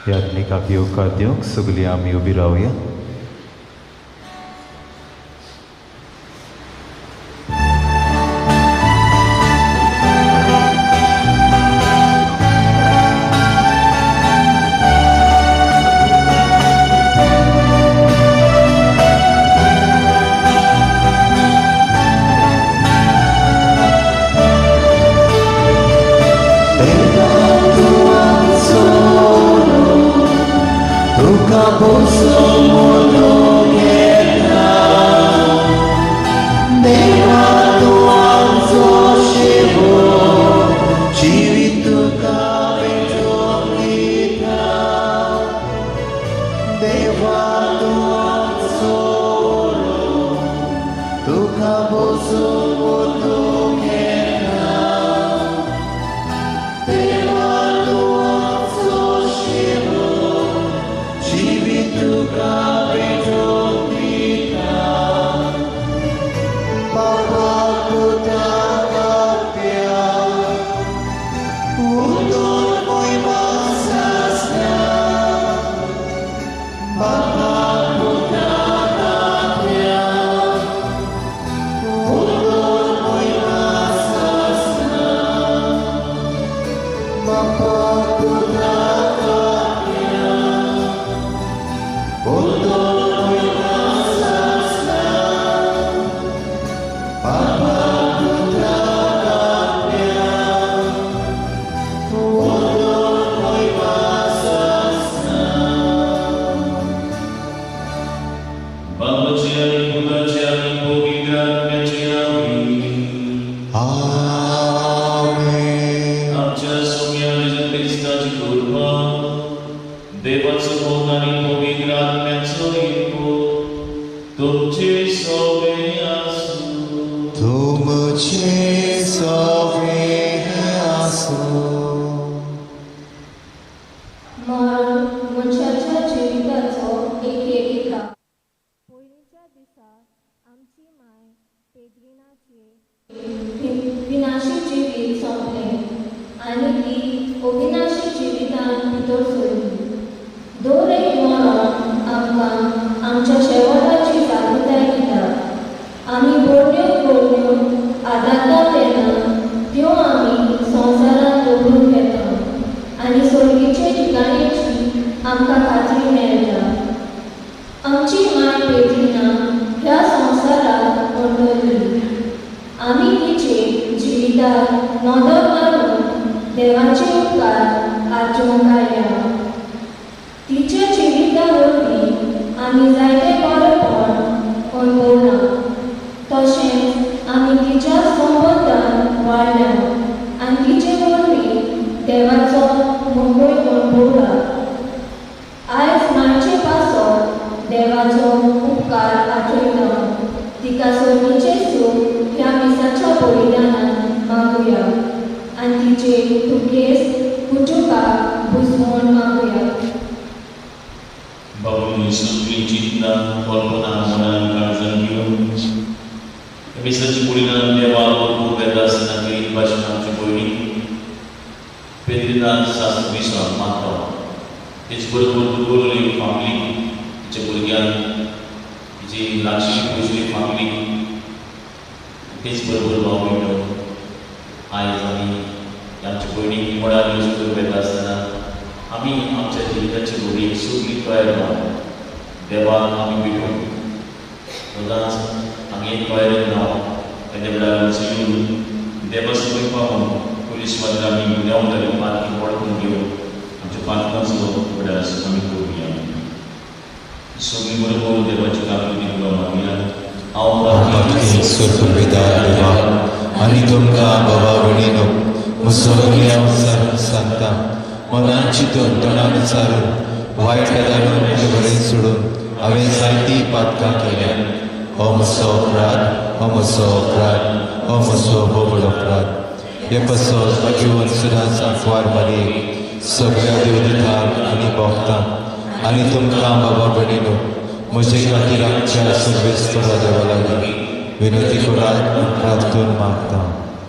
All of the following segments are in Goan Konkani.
याज्ञिकाक येवकार दिवंक सगळीं आमी उबी रावया.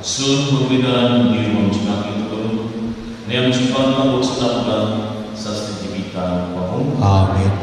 सून पूर्विदान देव आमची काकी करून आनी आमची पांगां वचून आमकां सास्ती दिवी. तांक पावूं. आमेन.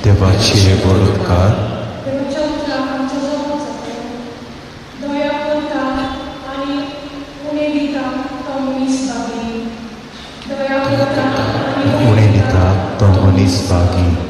देवाचे बरोबकार उणे दिता तो मनीस भागी.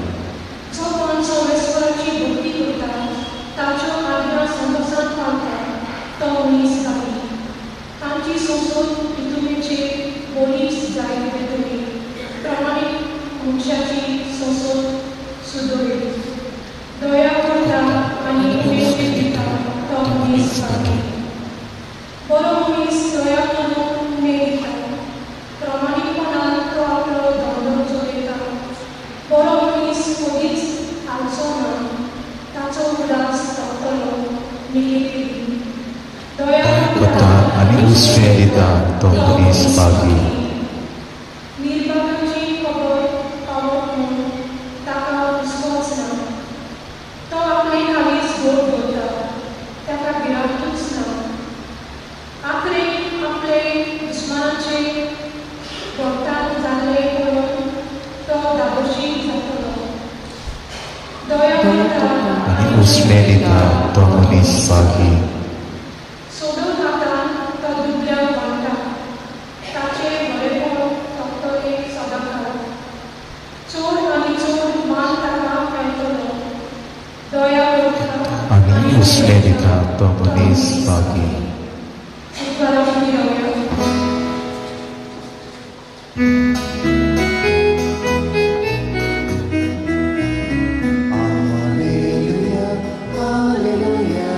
Alleluia, alleluia.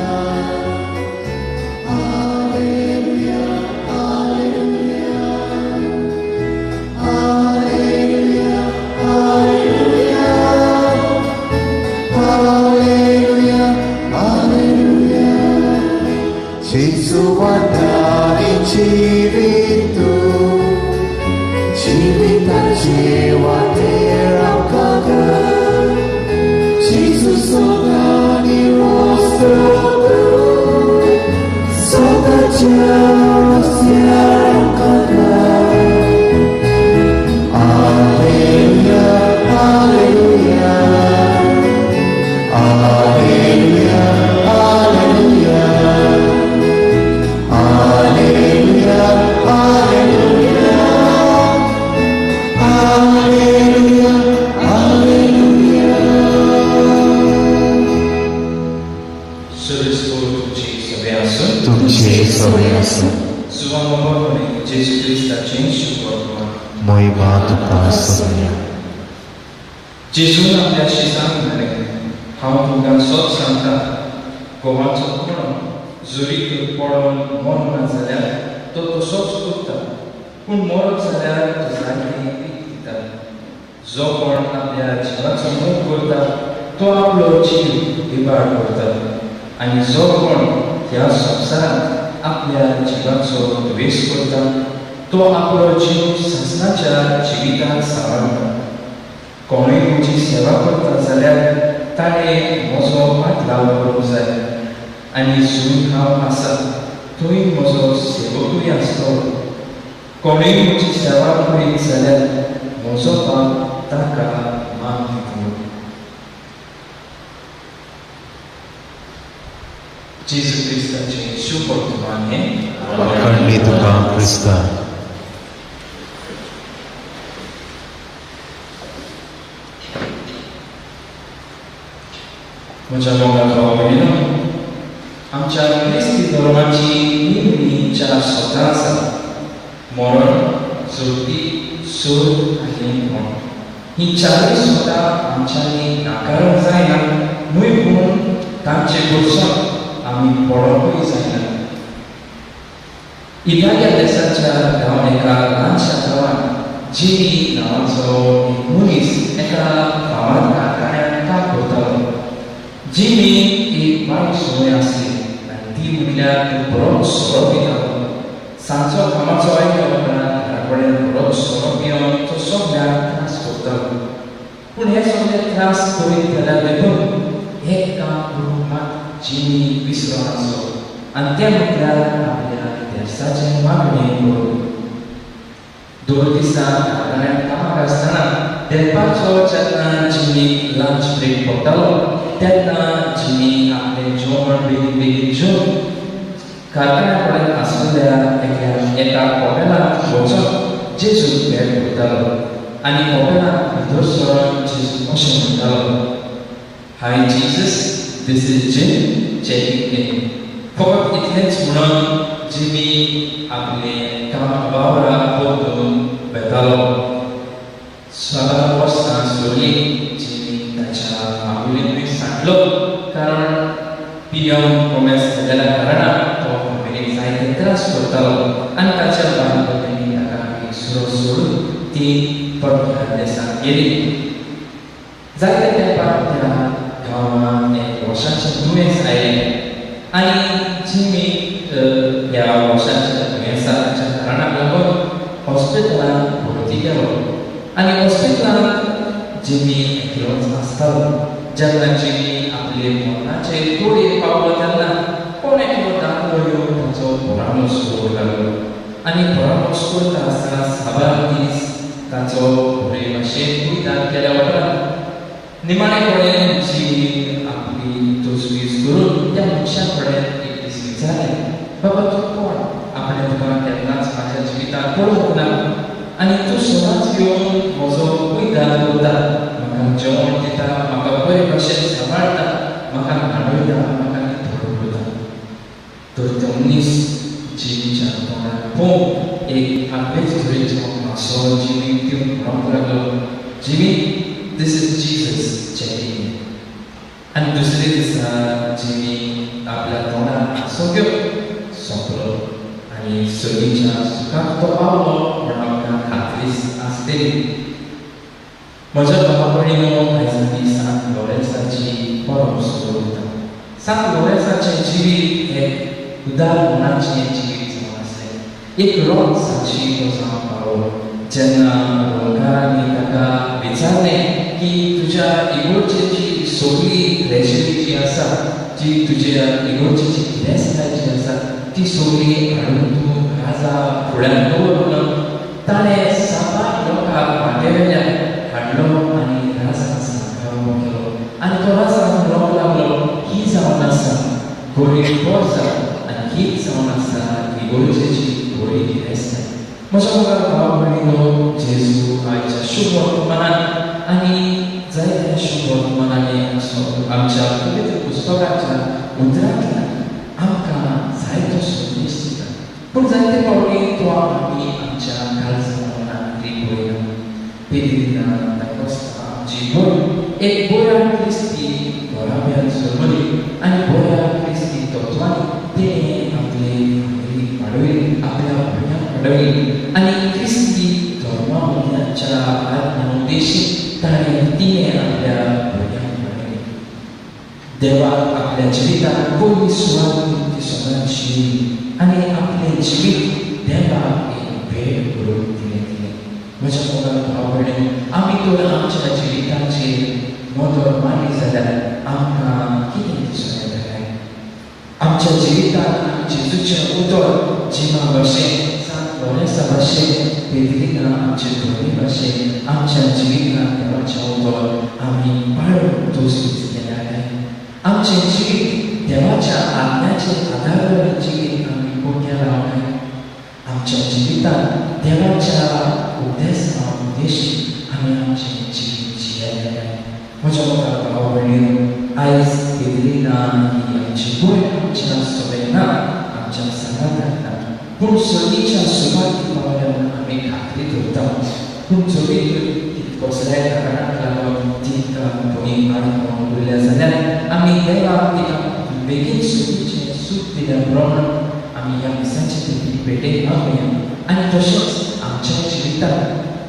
जिवीत तूं जिविताचे वाटेर आमकां घाल जेजू सदां निरोस्तो तूं सदांच्या रस्त्यार आमकां घाल. Alleluia, Alleluia, Alleluia, Alleluia, Alleluia, Alleluia, Alleluia, Alleluia. Suresh तुमची सगळे आसून तुमचे सवय आसूं. सुवामोपणे जेजू क्रिस्ताचें शुभवर्तमान. महिमा तुका सोम्या. जेजून आपल्या शिसांक म्हणलें, हांव तुमकां सत सांगता, गोवाचो कोण जरी तर पडोन मरना जाल्यार तो तसोच उरता, पूण मरत जाल्यार तो जायतें पीक दिता. जो कोण आपल्या जिवाचो मोग करता तो आपलो जीव इबाड करता, आनी जो कोण ह्या संवसारांत आपल्या जिवाचो द्वेश करता तो आपलो जीव सासणाच्या जिवितांत सांबाळटा. कोणूय म्हजी सेवा करता जाल्यार ताणें म्हजो पाटलाव करूंक जाय, आनी जंय हांव आसा थंय म्हजो सेवकूय आसतलो. कोणूय म्हजी सेवा करीत जाल्यार म्हजो बाप ताका मान दितलो. जेजू क्रिस्ताचें शुभवर्तमान हें. वाखाणणी तुका क्रिस्ता. म्हज्या मोगा भावा भयणीनो, आमच्या क्रिस्ती धर्माची निमणी चार सतां आसा: मरण, जोती, सूर आनी मरण. ही चारूय सतां आमच्यांनी नाकारूंक जायना न्हय, पूण तांचे भरसण आमी पडोवंकूय जायना. इटालिया देशाच्या गांव एका ल्हानशा गांवांत जिमी नांवाचो एक मनीस एका फामाद कारखान्यांत काम करतालो. जिमी एक वायट संवय आसली आनी ती म्हटल्यार तो बरोच सोरो पितालो. सांजचो कामाचो आयल्या उपरांत घरा कडेन बरोच सोरो पिवन तो सगळ्यांक त्रास करतालो. पूण हे सगळे त्रास करीत जाल्यार देखून एक काम करूंक मात जिमी विसरोन आसलो, आनी तें म्हटल्यार आपल्या देसाचें मागणें करूंक. 2 दिसां कारखान्यांत कामाक आसतना दनपारचो जेन्ना जिमीक लंच ब्रेक पडटालो तेन्ना जिमी आपलें जेवण बेगीन बेगीन जेवन कारखान्या कडेन आशिल्ल्या एका हॉटेलांत वचून जेजूक भेट करतालो. आनी हॉटेलांत भितर सरून जेजू अशें म्हणटालो, "Hi Jesus, this is Jim checking in." फकत इतलेंच म्हणून जिमी आपलें काम वावरा परतून वेतालो. साबार वर्सां सरलीं. जिमी ताच्या फामिलीनूय सांडलो, कारण पियेवन कोमेस जाल्ल्या कारणान तो फामिलीक जायते त्रास करतालो आनी ताच्या बायल भयणींनी ताका एकसुरो सोडून ती परक्या देशांत गेली. जायते तेंपार त्या गांवांत एक वर्षाचें दुयेंस आयलें आनी जिमी ह्या वर्षाच्या दुयेंसाच्या कारणाक लागून हॉस्पिटलांत भरती केलो. आनी हॉस्पिटलांत जिमी एकलोच आसतालो. जेन्ना जिमी आपले मरणाचे तोडयेक पावलो तेन्ना कोण एकलो दादलो येवन ताचो परामर्श करूंक लागलो. आनी परामर्श करता आसतना साबार दीस ताचो बरे भाशेन कुयदाद केल्या उपरांत निमाणे कडेन जिमीन आपली तजवीज करून त्या मनशा कडेन एक दीस विचारलें, "बाबा, तूं कोण? आपणें तुका केन्नाच म्हाज्या जिवितांत पळोवंक ना आनी तूं सदांच येवन म्हजो कुयदाद करता, म्हाका जेवण दिता, म्हाका बरे भाशेन सांबाळटा, म्हाका न्हाणयता, म्हाका नितळ करता." तर तो मनीस जिमीच्या तोंडाक पळोवन एक आगळेच तरेचो हांसो जिमीक दिवन म्हणूंक लागलो, "Jimmy, this is Jesus checking in." आनी दुसरे दिसा जिमी आपल्या तोंडार हांसो घेवन सोंपलो आनी सर्गीच्या सुखाक तो पावलो म्हण आमकां खात्री आसतली. म्हज्या भावा भयणीनो, आयज आमी सांत लॉरेन्साची परब सुरू वता. सांत लॉरेन्साचें जिवीत एक उदार मनाचें जिवीत जावन आसलें. एक रोम साक्षी तो जावंक पावलो. जेन्ना रोमकारांनी ताका विचारलें की तुज्या इगोर्जेची सगळी ट्रेजरी जी आसा, जी तुज्या इगोर्जेची गिरेस्तकाय जी आसा ती सगळी हाडून तूं राजा फुड्यान दवरून, ताणें साबार लोकांक माथ्यावेल्यान हाडलो आनी राजा सामकार उबो केलो. आनी तो राजा म्हणूंक लागलो, ही जावन आसा गरीब पोरसा आनी हीच जावन आसा इगोर्जेची बरी गिरेस्तकाय. म्हज्या मुखार भाव भयणीनो, जेजू आयच्या शुभ वर्तमानान आनी जायत्या शुभ वर्तमानांनी आमच्या पवित्र पुस्तकाच्या उतरांतल्यान आमकां जायतो संदेश दिता. पूण जायते फावटी तो आमी आमच्या काळजा मनान रिगयना. पेद्रिना दा कोस्ता आमची भयण एक बऱ्या क्रिस्ती घराब्यांत जल्मली आनी बऱ्या क्रिस्ती तत्वांनी तिणें आपले फॅमिलीक वाडयली, आपल्या भुरग्यांक वाडयली आनी क्रिस्ती धर्मा मदल्याच्या आज्ञा उद्देशी ताणें तिणें आपल्या भुरग्यांक वाडयली. देवाक आपल्या जिवितांत पयली सुवात दिवन ती सदांच जियेली आनी आपलें जिवीत देवाक एक भेट करून तिणें दिलें. म्हज्या मोगाळ भाव भयणी, आमी तर आमच्या जिविताचेर नदर मारली जाल्यार आमकां कितें दिसून येता काय? आमच्या जिवितांत आमी जेजूचें उतर जिमा भाशेन, सांत लॉरेन्सा भाशेन, पेद्रिना आमचे भयणी भाशेन आमच्या जिवितांत देवाचें उतर आमी पाळून तजवीज केल्या काय? आमचें जिवीत देवाच्या आज्ञाचेर आदारलेलें जिवीत आमी केलां काय? आमच्या जिवितांत देवाच्या उपदेसा उद्देशी आमी आमचें जिवीत जियेलें काय? म्हज्या मुखार भाव भयणीनो, आयज पेद्रिना ही आमची भयण आमच्या सभेक ना, आमच्या सांगाताक ना, पूण सर्गीच्या सुवातीक पावल्या म्हूण आमी खात्री धरता. पूण जरी कसल्याय कारणाक लागून तिका कोणी आडकोवन उरल्या जाल्यार आमी देवाक तिका बेगीन सर्गीचें सूख दिल्या प्रमाण आमी ह्या मिसाचे ती भेटेक मागुया. आनी तशेंच आमच्या जिवितांत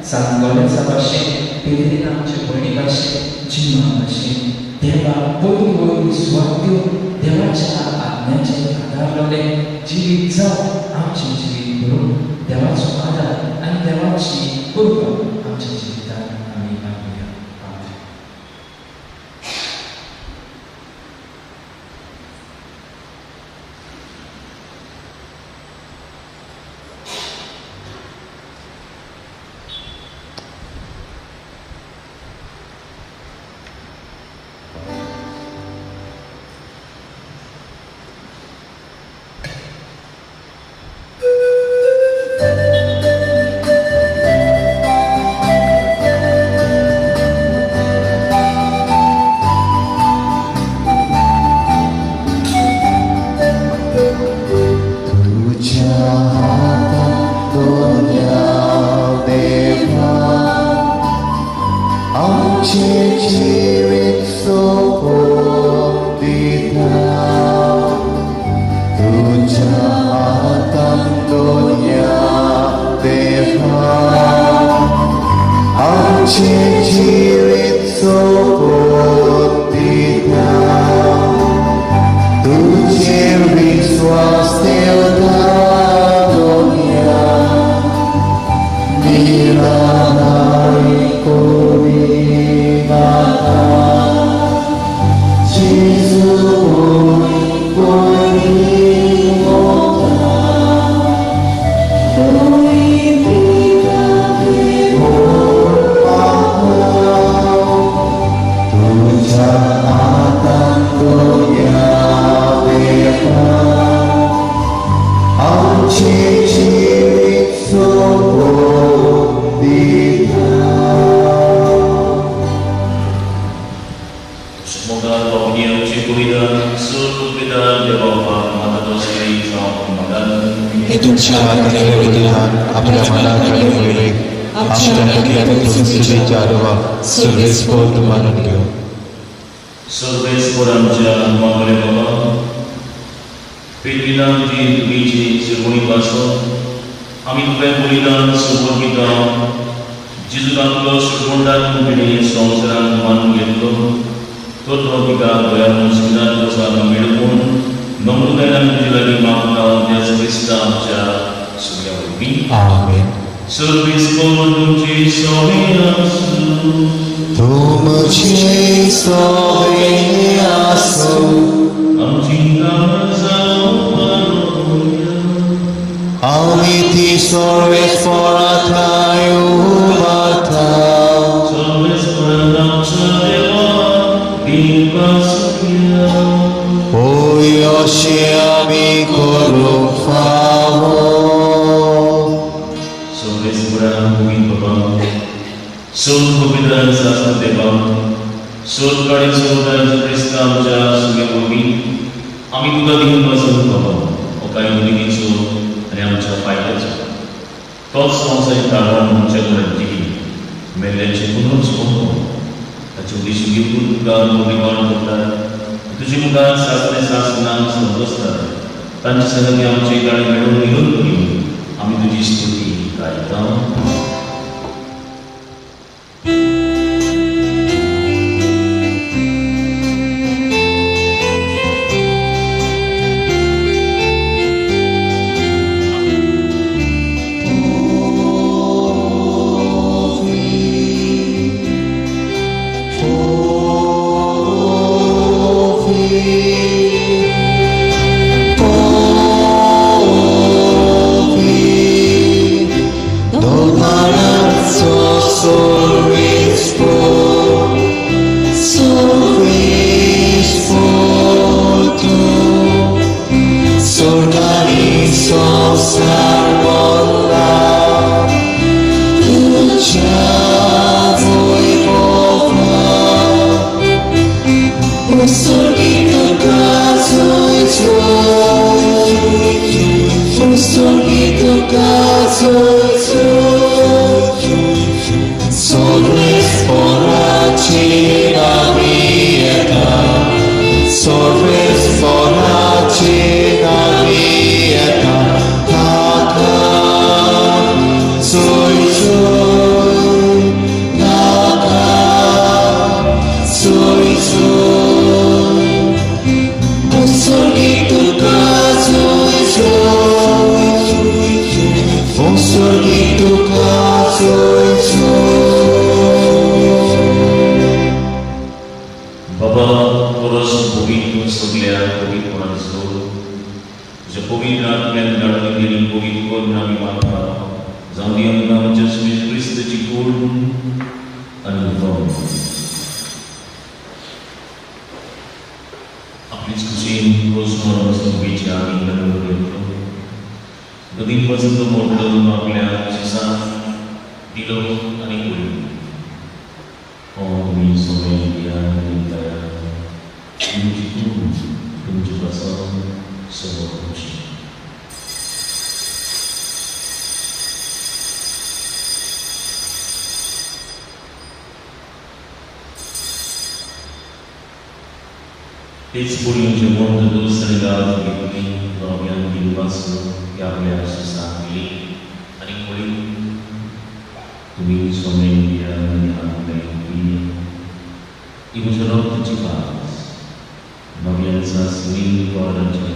सांत लॉरेन्सा भाशेन, पेद्रिना आमचे भयणी भाशेन, जिमा भाशेन देवाक पयली वयली सुवात दिवन देवाच्या आज्ञाचेर आदारलेलें जिवीत जावन आमचें जिवीत करून देवाचो आदार आनी देवाची कृपा आमच्या जिवितांत आमी मागुया. आमेन. तुझ्या हातात दोन्या देवा आमचे जिवीत सोंपोवन दिता. तुझ्या हातान दोन्या देवा आमचे जिवीत सोंपोवन दिता. तुझेर विश्वास ठेवता दोन्या निराधारी कोणी नाका. जेजू कोणी कोणी मोठा तुझ्या हातान दोन्या देवा आमचे जिवीत सोंपोवन दिता. Semoga Bapak Cikuidan, Sulpupidan, Dewa Mata Dosi, Magan. तुमच्या हाताने विधान आपल्या मनात आणि विवेक आमच्या तकलेच्या आडवा सर्वेस्पोर मानून घेऊ. सर्वेस्परांच्या मागणे बाबा, पेद्रिनान ती तुमीची शिरवणी पासो आमी तुवें बलिदान सोबत दिता. जेजू सुटवंडान पिणी संवसारान मानून घेतलो तर तो तिका दयान सुदान प्रसाद मेळून नम्रतायेन तुजे लागीं मागता, त्याच क्रिस्ता आमच्या सुम्या वरवीं. आमेन. सर्वेस्पोर तुमचे सोबे आसूं. तुमचे सोबे आसूं. आमची कामां जावं पळोवया. आमी ती सर्वेस्पोरा ठांय उबारता. सर्वेस्पोरान आमच्या देवा दिनवासुया. होय अशें आमी करूंक फावो. सर्वेस्पोरान मोगीन बाबा, सोद पवित्र सासना देवा, सोद काडी सोद क्रिस्ता आमच्या सुगे वरवीं आमी तुका दिनवासून बाबा, हो कांय उमेदीचो आनी आमच्या फायद्याचो तोच संवसारीक कारण आमच्या कडेन दिली मेल्ल्याचें पुनर्जिवन, ताचे उद्देश घेवन तुका निर्माण करतात, तुजे मुखार सासणे सासनां संतोसतात. तांचे संगती आमचे गाणी मेळून निरोप आमी तुजी स्तुती गायता. बाबा परस पवित्र सगल्या पवित्रपणाचो तुज्या पवित्र आत्म्यान धाडून दिली पवित्र करून आमी मागता, जावं दी आमकां आमच्या सुमेश क्रिस्ताची कूड अनुभव. आपलीच खुशीन रोज मरण आमी घडोवन घेतलो, गदीन पासून तो मोडलो, आपल्या शिसांत दिलो आनी उरलो. हो तुमी सगळे दिया आनी दया तुमची कूड तुमचे पासून समोर. तेच पुढील जेवण दुसरे गाव घेतली, नव्यान दिनवासलो की आपल्या शिसांत दिली आनी मुळी तुमी सोमेन दिया आनी आपले ही म्हज्या रक्ताची काज नव्यान सुनील गौरांचे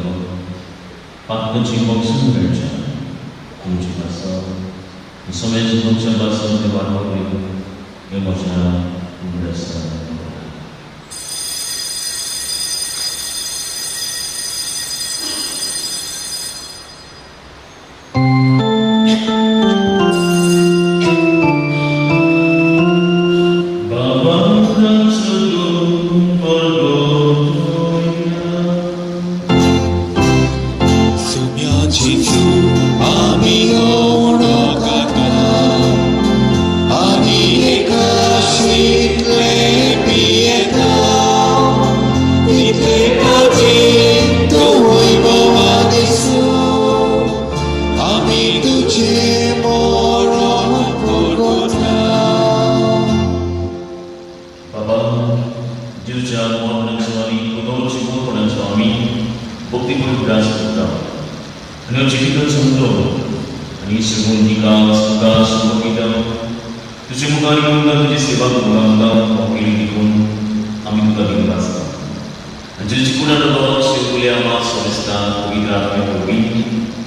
पातकाची बक्षून मेळच्या तुमचे पासत सोम्याच्या तुमच्या पासत ते वाटप हे म्हज्या उगडासान.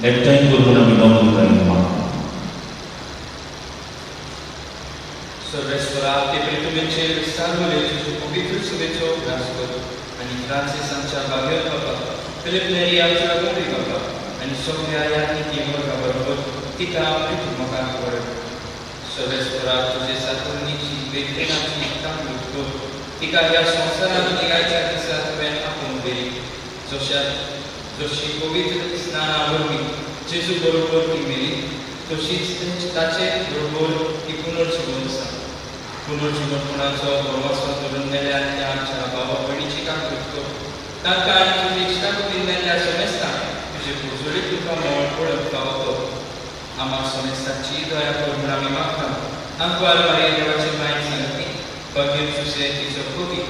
एकठांय करून आमी नम्रतायेन मागता. सर्वेस्परा ते प्रितुमेचेर सांगुले तुजो पवित्र सुवेचो उगडास कर आनी फ्रांसीस आमच्या बागेर बाबा, फिलीप नेरी आमच्या गोंदी बाबा आनी सगळ्या यादनिकी वर्गा बरोबर तिका प्रितू मुखार कर. सर्वेस्परा तुजे सातुर्णीची वेदनाची तांदूळ कर, तिका ह्या संवसारांत निगायच्या दिसा तुवें आपोवन व्हेली, जशी पवित्र स्नाना वरवीं जेजू बरोबर ती मेली तशीच ताचे बरोबर ती पुनर्जिवन आसा. पुनर्जिवनपणाचो भरवंसो धरून मेल्या त्या आमच्या बाबा भयणीची काकूत कर, तांकां आनी तुजी इश्टागतीन मेल्ल्या समेस्तांक तुजे पुर्जोळीत तुका मोळ पळोवंक फावो कर. आमा समेस्तांची दया कर म्हूण आमी मागता. आमकां मारिया देवाची मायन सांगती भाग्यन सुसे तिचो कवी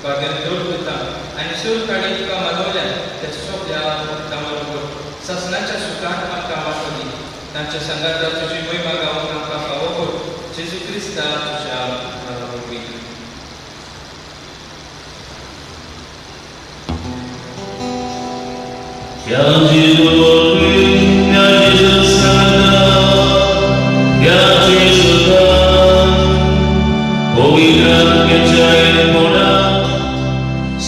भाग्यन दवरता आनी सूर काडी तुका मानवल्या त्या सगळ्या भक्तां बरोबर सासणाच्या सुखान आमकां वांटो दी. तांच्या सांगाता तुजी महिमा गावंक आमकां फावो कर. जेजू क्रिस्ता तुज्या वरवीं. ह्या जेजू वरवीं, ह्या जेजू सांगाता, ह्या जेजूतान, पवित्र आत्म्याच्या एकपणान,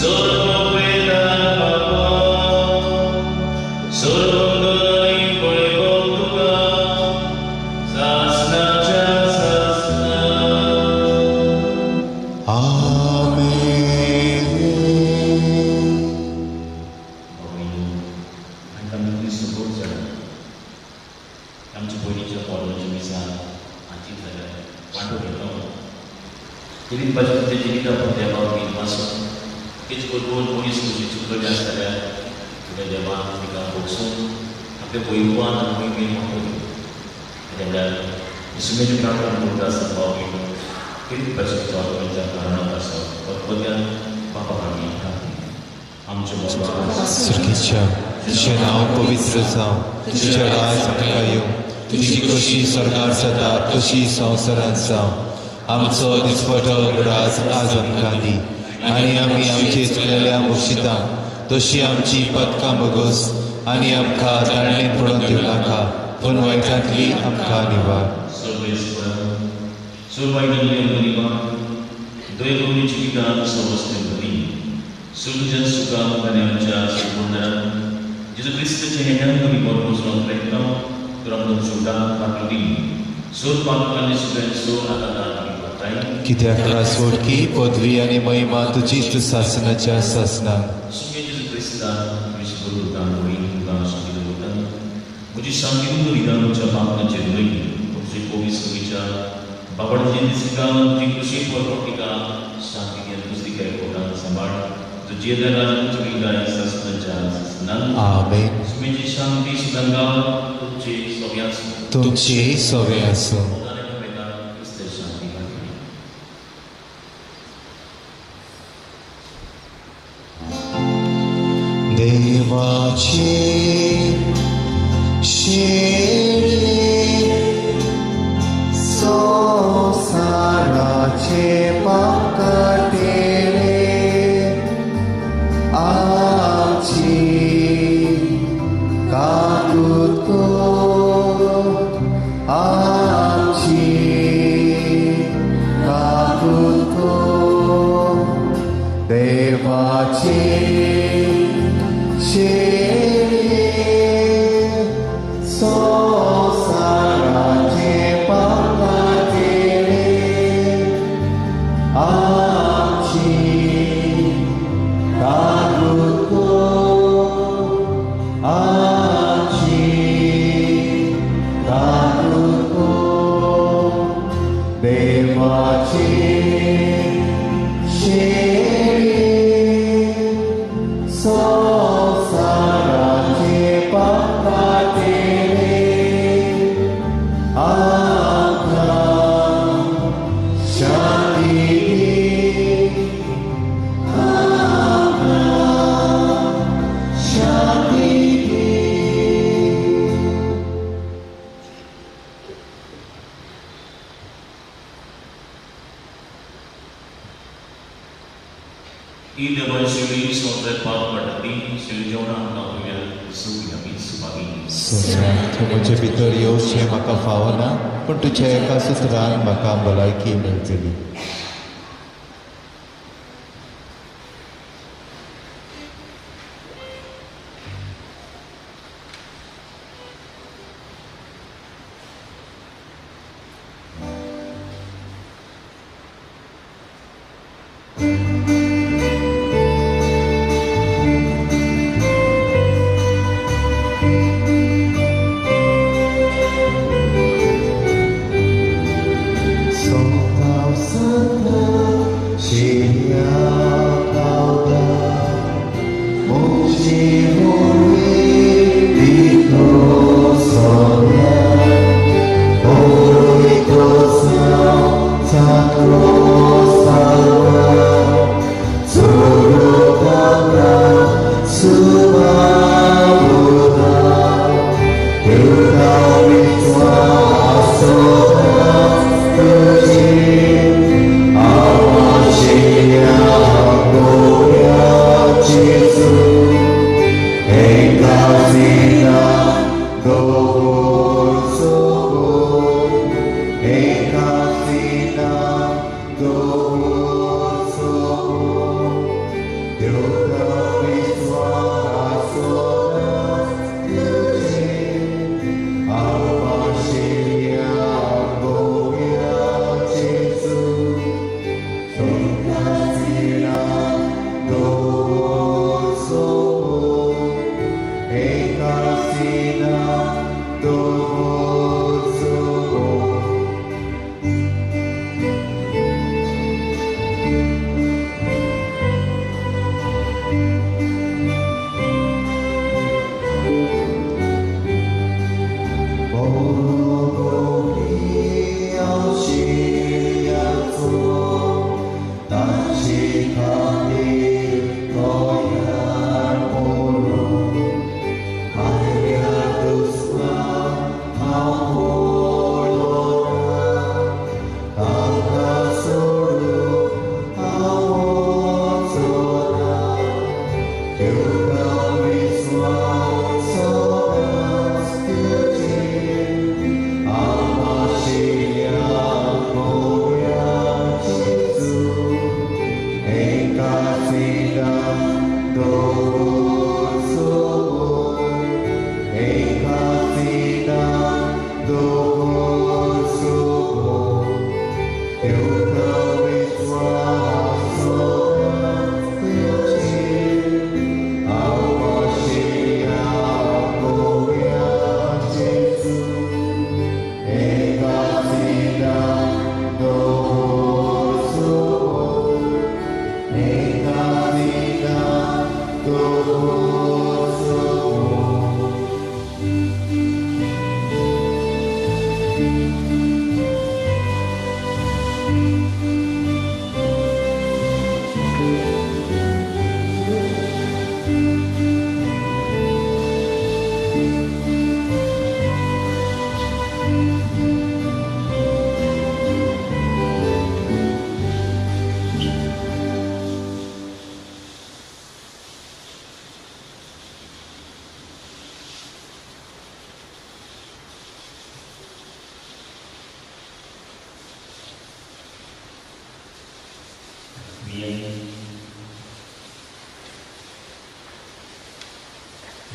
सर्ववेदान बाबा, सर्वगुणांनी पळयवंक तुका, सासणाच्या सासणाक. आमेन. आनी तांकां सपोर्ट जाला. आमच्या भयणीच्या कॉलेज मिसान हातीत जाल्यार वांटो घेतलो. तरी पासून ते जिविता पण देवाक विश्वासून तेच बरोबर मनीस कशी चुकलेली आसता जाल्यार तुज्या देवान तिका भोगसून आपल्या वैभवान आनी मोहिमेन वांटो दिलो. त्या वेळार सुमेची प्रार्थना करता आसतना भाव भयणीनो तरी पासून तो आत्म्याच्या कारणाक आसा पदपद्यान बापा आमी आमच्या बाबा सुरखेच्या तुझें नांव पवित्र जावं, तुजें राज आमकां येवं, तुजी कशी स्वर्गार जाता तशी संवसारांत जावं. आमचो दिसपटो राज आज आमकां दी आनी आमी आमचे चुकलेल्या बक्षिता तशी आमची पदकां भोगोस आनी आमकां ताळणेन पडोवन दिवं नाका, पूण वायटांतली आमकां निवार. जेजू क्रिस्ताचे हें कमी परमोसरान प्रयत्न तर आमकां सुदां पाटलो सोद पातकांनी सगळ्यांचो आतां आमी वाटाय. कित्याक रासवटकी पदवी आनी महिमा तुजीच सासनाच्या सासनाक. सुमे जेजू क्रिस्तान तुजी बरोबर वयन तुका शांती दवरता, म्हजी शांती दवरिता तुमच्या पापनाचेर न्हय, तुजी कोवीस कवीच्या बाबाची दिसता तुजी कृशी परपटिका शांती दी आनी दुसरी काय पोटान सांबाळ तुजी तुजी गाय सासनाच्या सासनाक. आमेन. सुमेची शांती सुदांगा तुमची सगळ्या आसूं. तुमची सवे आसूं. शांती वाटली. देवाची शेळी संवसाराचे पाप काडटले आमची काकूत कर, आमची काकूत कर. देवाची शेळी संवसाराचे पाप काडटले आमची काकूत कर, आमची काकूत कर. देवाची शेळी संवसाराचे पाप काडटले आमकां शांती दी, आमकां शांती दी. ही देवाची शिळी संवसार पाप काडटा ती शिळी जेवणां आमकां पळोवया जेजू आमी सुभागी. सोम्या, तूं म्हजे भितर येवचें म्हाका फावना, पूण तुज्या एका सुत्रान म्हाका भलायकी मेळटली.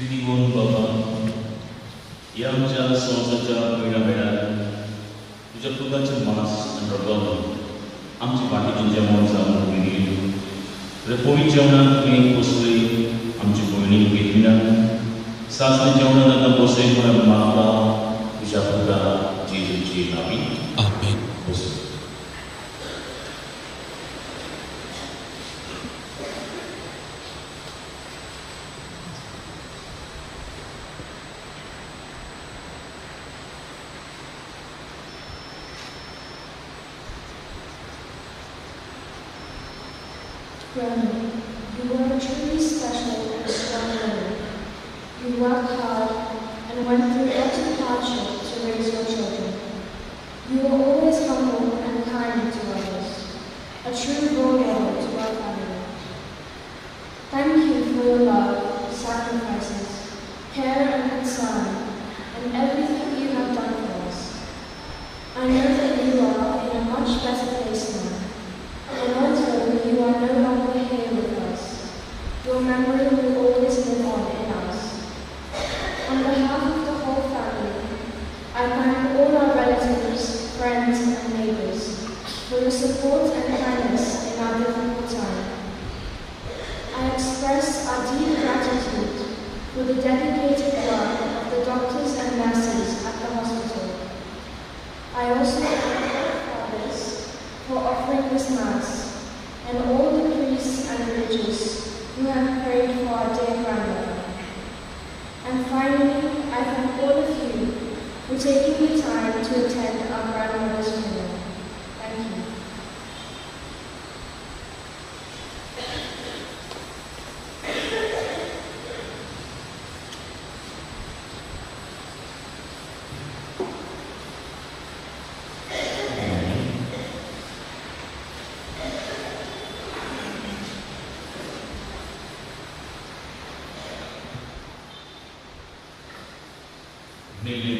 त्रिदिवोन बाबा, ह्या आमच्या संवसाराच्या पयल्या वेळार तुज्या पुताचें मांस आनी रगत आमचे फाटीचें जेवण जावन दिली. तुज्या पवित्र जेवणाक तुवें बसली आमची भयणीक घेतली सासणे जेवणाक आतां बसय म्हूण आमी मागता तुज्या पुता जेजूची नावी. आमेन. बसय. Grandma, you were a truly special and strong woman. You worked hard and went through lots of hardship to raise your children. You were always humble and kind to others, a true role model to our family. Thank you for your love, sacrifices, for the dedicated work of the doctors and nurses at the hospital. I also thank all fathers for offering this Mass, and all the priests and religious who have prayed for our dear grandmother. And finally, I thank all of you for taking the time to attend our grandmother's funeral. Thank you. मेल्ले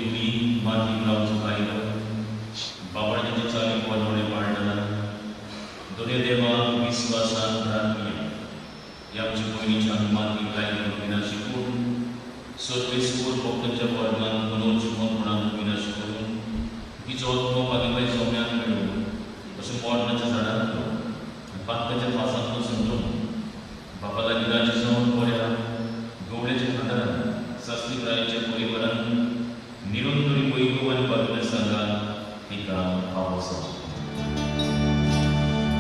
माती लावचो कायदो बाबाच्या चाली पोरणे पाळणा दोन्ही देवाक विस्वासान राखूया. ह्या आमच्या पयलींच्या माती लायलो विनाशी करून सर्वेस्पोर भक्तांच्या वर्गान मनोज कोणाक विनाशी करून तिचो आत्मो मागीर सोम्यान मेळून अशें मरणाच्या झाडांतलो आनी पातकाच्या फासांतलो समजून बापा लागीं राजी जावन बऱ्या गवळ्याच्या खांदारान सासणीरायाच्या परिवारान निरंतरी वैभव आनी बाबील्या सांगान तिका फावो जावं.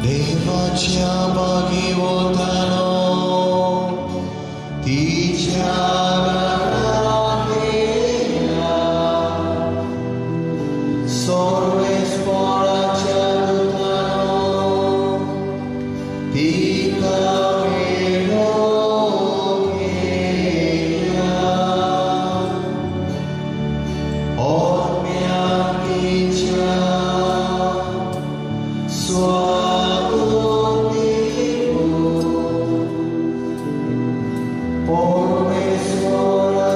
देवाच्या बागेवतानो तिच्या राखेया सर्वेस्पराच्या दुतानो तिका मेळोवया. ओम्याकीच्या स्वागतिको परमेश्वरा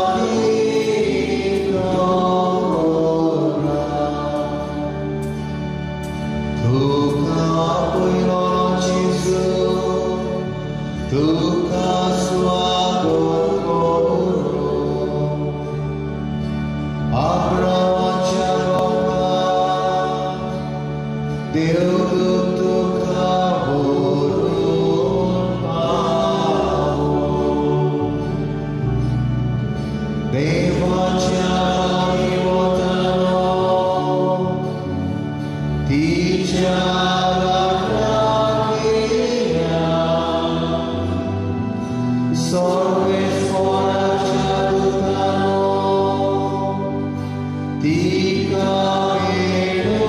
आदिकरा तुका पयलो जेजू तुका स्वागत करूं अब्रामाच्या लोकां देवदूत तुका व्हरून पावो. देवाच्या देवतानो तिच्या राखेया सर्वेस्पराच्या दुतानो तिका मेळोवया.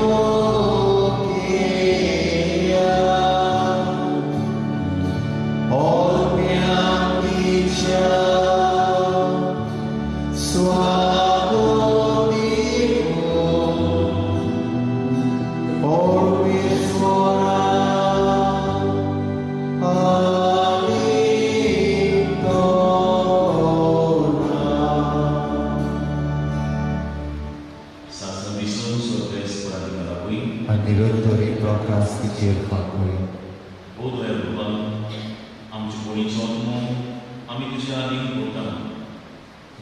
ओम्याकीच्या स्वागतिको परमेश्वरा आदिकरा. सासणा विसून सर्वेस्परा तिका रावय. आनी निरंतरी प्रकाश तिचेर फांकूय. ओ दयाळू बाबा, आमचे पयलींचो आत्मो आमी तुज्या आदीन करता.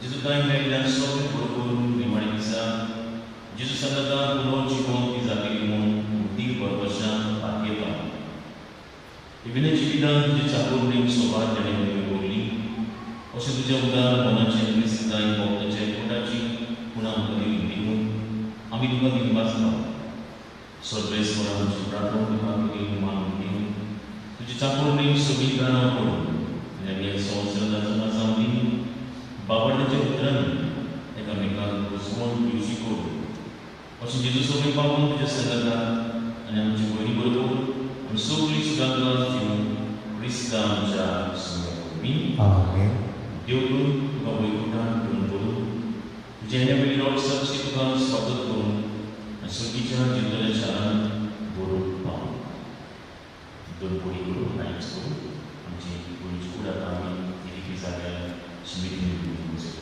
जेजू कांय मेळिल्ल्यान सगळें बरो करून निमाणे दिसा जेजू सांगता पुनर्जिवन ती जातली म्हूण ती भरवशान पातयेता. विभिन्न जिवितान तुजे चाकोरणीक सोबा तेणें दवरली अशें तुज्या उदार मनाचें क्रिस्ताय भक्ताच्या पोटाची पुणा आमकां दिवन आमी तुका दिनवासता. सर्वेस्परा आमची प्रार्थना तुका तुजी मानून दिवन तुजी चाकोरणीक सगळीं कारणां करून आनी आमी ह्या संवसारांत जावं दी बाबाच्या उतरांनी एकामेकांक रुजवण दिवची करून अशें जेजू सगळीं पावून तुज्या सांगाता आनी आमची भयणी बरोबर आमी सगळीं सुदारणां दिवन क्रिस्ता आमच्या सुम्या वरवीं. आमेन. देव तुका वैकुंठान घेवन करून तुज्या येण्या वेळी रॉक्साची तुका स्वागत करून आनी सुगीच्या जिंतल्या शारान बरोवन पावूं. दोन पोळी करून नायच करून आमची गोंयची कूड आतां आमी रिकी जाग्यार स्मितीन घेवन वचूं.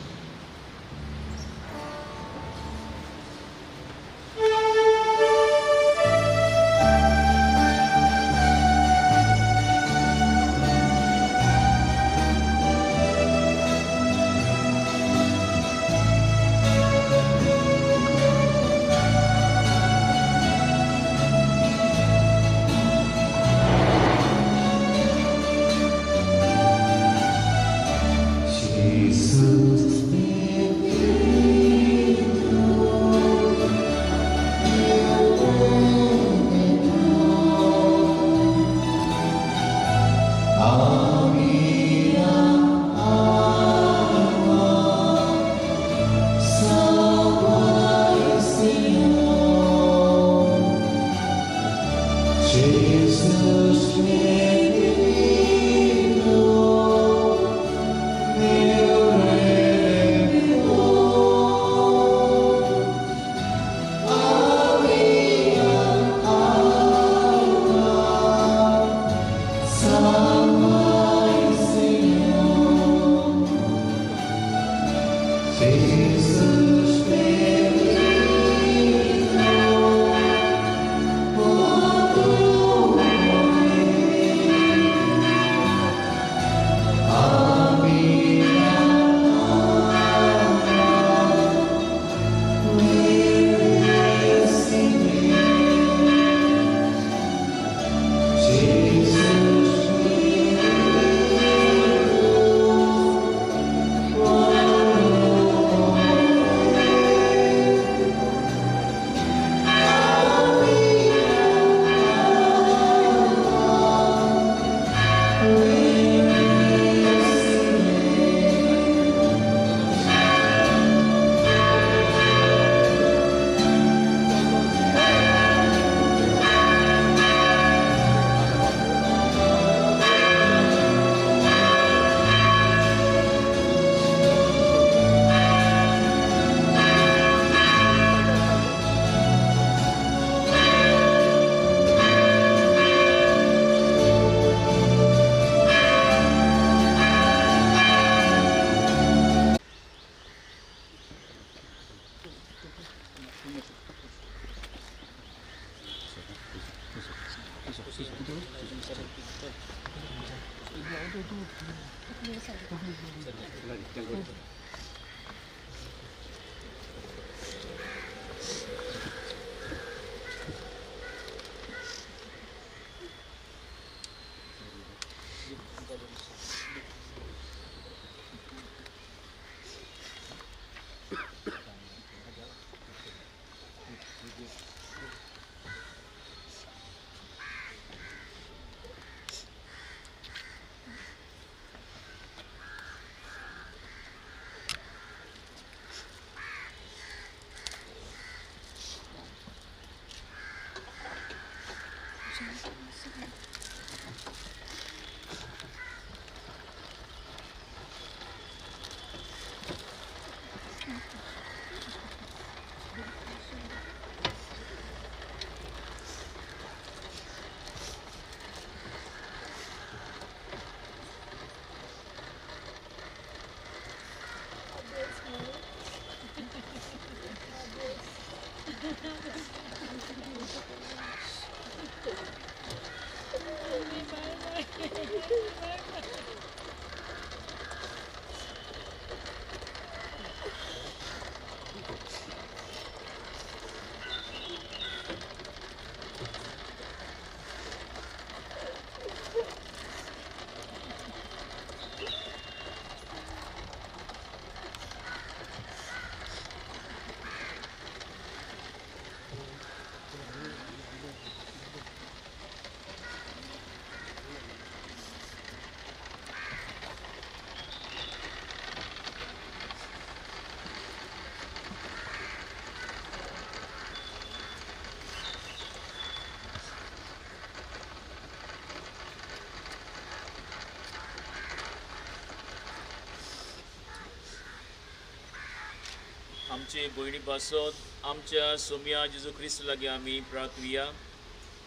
आमचे भयणी पासत आमच्या सोम्या जेजू क्रिस्त लागीं आमी प्रार्थुया.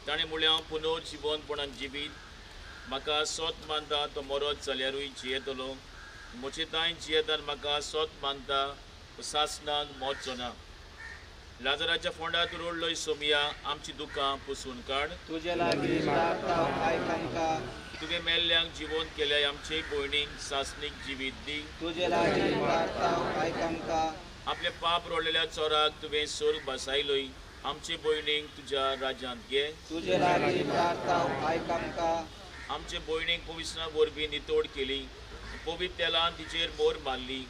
ताणें म्हळ्यार हांव पुनर्जिवनपणान जिवीत, म्हाका सोत मानता तो मरत जाल्यारूय जियेतलो, म्हजे तांय जियेतान म्हाका सोत मानता तो सासणाक मरचो ना. लाजराच्या फोंडांत रोडलोय सोमिया, आमची दुकां पुसून काड. तुजे लागीं प्रार्थना आयक आमकां. तुवें मेल्ल्यांक जिवंत केल्याय आमचे भयणीक सासणीक जिवीत दी. तुजे लागीं प्रार्थना आयक आमकां. आपले पाप रोडलेल्या चोराक तुवें सोर्ग बसायलोय, आमचे भयणीक तुज्या राज्यांत घे. तुजे लागीं प्रार्थना आयक आमकां. आमचे भयणीक पवित्र वरवीं नितोड केली, पवित्र तेलान तिचेर मोर मारली,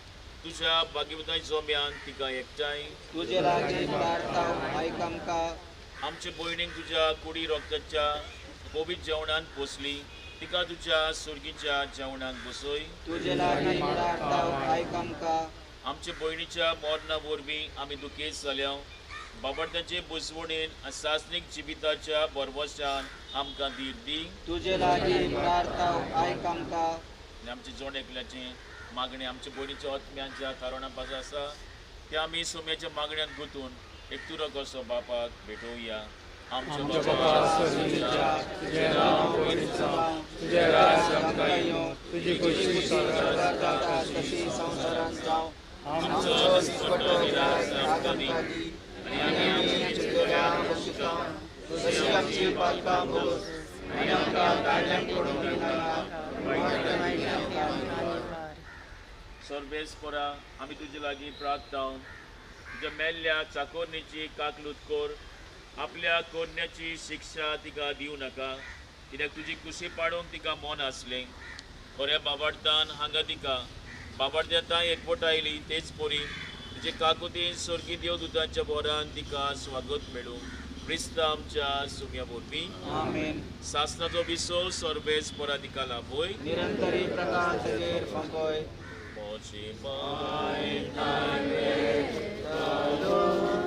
तुज्या भाग्यवताय जोम्यान तिका एकठांय. तुजे लागीं प्रार्थना आयक आमकां. आमचे भयणीक तुज्या कुडी रोगताच्या पवित्र जेवणान पोसली, तिका तुज्या सुर्गीच्या जेवणान बसय. तुजे लागीं प्रार्थना आयक आमकां. आमचे भयणीच्या मरणा वरवीं आमी दुखेस्त जाल्या, बाबडत्याचे बुजवणेन आनी सासणीक जिविताच्या भरवशान आमकां धीर दी. तुजे लागीं प्रार्थना आयक आमकां. आनी आमचे जण एकल्याचें मागणें आमच्या भयणीच्या आत्म्यांच्या कारणा पासून आसा ते आमी सोम्याच्या मागण्यान गुंतून एक तुरो कसो बापाक भेटोवया. आमच्या बापा तुजें नांव पवित्र जावं, तुजें राज्य आमकां येवं, तुजी खोशी स्वर्गांत जाता तशी संवसारांत जावं. आमचो दिसपट्टो ग्रास आज आमकां दी, आनी आमी आमच्या चुकल्यांक बक्षिता तशी आमची पातकां भोगस, आनी आमकां काडल्यांक पडूंक दिनाका, वायटांतल्यान आमकां वाटाय. सर्वेस्परा आमी तुजे लागीं प्रार्थना, तुज्या मेल्ल्या चाकोरणीची काकलूत कर, आपल्या कोरण्याची शिक्षा तिका दिवं नाका, कित्याक तुजी कुशी पाडूंक तिका मन आसलें. खऱ्या बाबार्थान हांगा तिका बाबार्थ्या तांय एकवटायली, तेच परी तुजे काकुतीन स्वर्गी देवदूतांच्या बोरान तिका स्वागत मेळूं. क्रिस्त आमच्या सुम्या वरवीं. आमेन. सासणाचो विसव सर्वेस्परा तिका लाभय, निरंतरी प्रकाश तुजेर फांकय. म्हजी माय Mojima.